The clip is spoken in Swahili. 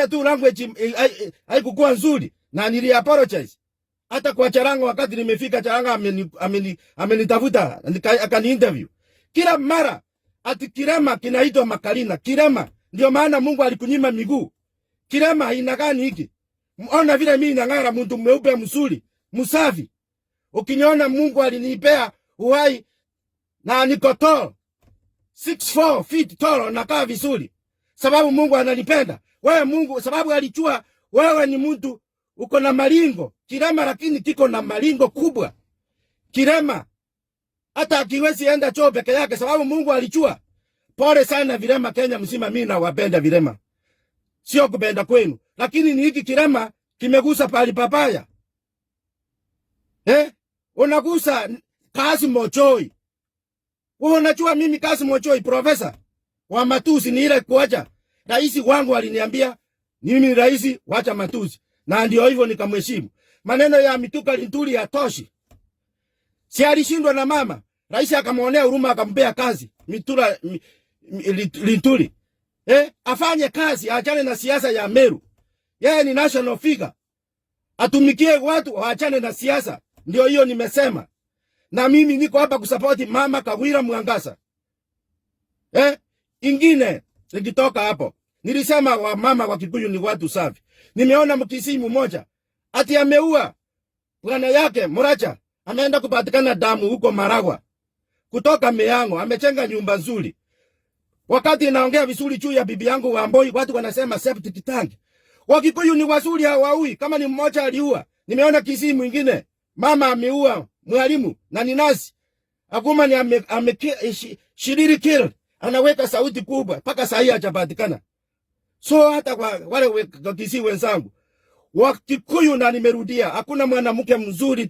Ile tu language haikukuwa nzuri na nili apologize. Hata kwa Charanga, wakati nimefika Charanga amenitafuta akani interview. Kila mara ati kirema kinaitwa Makalina, kirema ndio maana Mungu alikunyima miguu. Kirema aina gani hiki? Ona vile mimi nang'ara, mtu mweupe mzuri, msafi. Ukiniona, Mungu alinipea uhai na niko tall. 6'4 feet tall, nakaa vizuri. Sababu Mungu ananipenda. Wewe Mungu sababu alijua wewe ni mtu uko na maringo. Kirema lakini kiko na maringo kubwa. Kirema hata akiwezi enda choo peke yake sababu Mungu alijua. Pole sana vilema Kenya mzima, mimi nawapenda vilema. Sio kupenda kwenu, lakini ni hiki kirema kimegusa pali papaya. Eh? Unagusa Kazi Mochoi. Wewe unajua mimi Kazi Mochoi, profesa wa matusi, ni ile kuacha. Rais wangu aliniambia mimi ni rais, wacha matusi. Na ndio hivyo nikamheshimu. Maneno ya Mituka Linturi yatoshi. Si alishindwa na mama. Rais akamwonea huruma akampea kazi. Mitura Linturi. Eh, afanye kazi, aachane na siasa ya Meru. Yeye ni national figure. Atumikie watu, waachane na siasa. Ndio hiyo nimesema. Na mimi niko hapa kusapoti Mama Kawira Mwangaza. Eh, ingine nikitoka hapo. Nilisema wa mama wa Kikuyu ni watu safi. Nimeona Mkisii mmoja ati ameua bwana yake Muracha, ameenda kupatikana damu huko Maragwa. Kutoka Miango, amechenga nyumba nzuri. Wakati naongea vizuri juu ya bibi yangu Wamboi, watu wanasema septic tank. Wakikuyu ni wazuri, hawaui. Kama ni mmoja aliua. Nimeona Kisii mwingine, mama ameua mwalimu na ni nasi. Akuma ni ame shiriri kill. Anaweka sauti kubwa mpaka saa hii hajapatikana. So hata kwa wale wa Kisii wenzangu, Wakikuyu, na nimerudia, hakuna mwanamke mzuri.